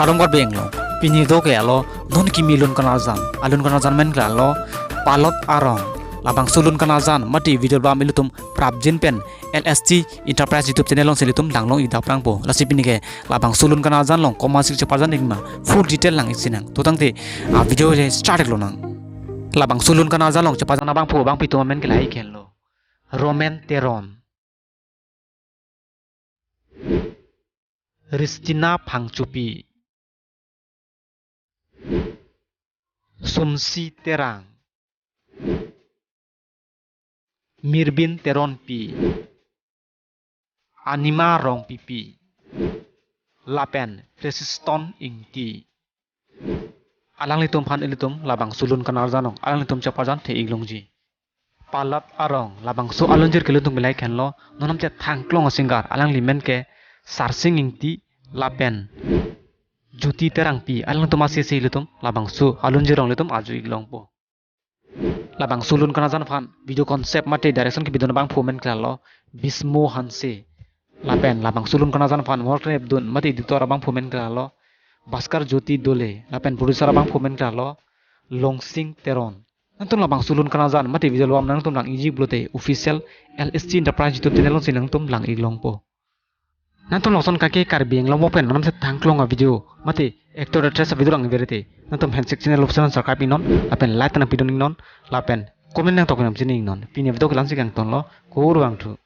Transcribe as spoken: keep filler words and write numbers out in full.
Kardom Karbi Anglong, pini do ke alo, non kimi lun kanarjan, alun kanarjan men ke alo, Palot Arong, labangso lun kanarjan, mate video bam ilitum prapjin pen, L S T Enterprise YouTube channel alongsi ilitum langlong-ik dak prangpo. Lasi pini ke labangso lun kanarjan along komatsi cheparjan-ikma full detail lang-ik sinang. To tangte, ah, video le start-ik lonang. Labangso lun kanarjan along cheparjan abangphu abangpi atum amen ke lahai henlo. Roman Teron. Ristina Phangchopi. Sumsi Terang. Mirbin Teronpi. Anima Rongpipi. Lapen Chrysostom Ingti. Alanglitum aphan ilitum labangso lun kanarjan along alanglitum cheparjan the-ik longji. Palot Arong, labangso alunjir ke ilitum bilai henlo, non amchethang klong a-singer, alangli men ke Sarsing Ingti lapen Jyoti Terangpi, alanglitum asese ilitum labangso alunjir along ilitum arju-ik longpo. Labangso lun kanarjan aphan video concept mate direction kepidun abangphu amen ke alo, Bismo Hanse. Lapen labangso lun kanarjan aphan mor krepdun mate editor abangphu amen ke alo, Bhaskar Jyoti Dole. Lapen producer abangphu amen ke alo, Longsing Teron. Nangtum labangso lun kanarjan mate video album nangtum lang-ikji pulote official L S T Enterprise YouTube channel alongsi nangtum lang-ik longpo. Nangtum lason kake Karbi Anglong pen non amchethang klong a-video mate actor actress a-video lang-ik berete, nangtum handshake channel along subscribe-iknon, lapen like nangpidun-iknon, lapen comment nangtok nangchini-iknon. Pini video ke la-ansi kangtonlo, kurvangthu.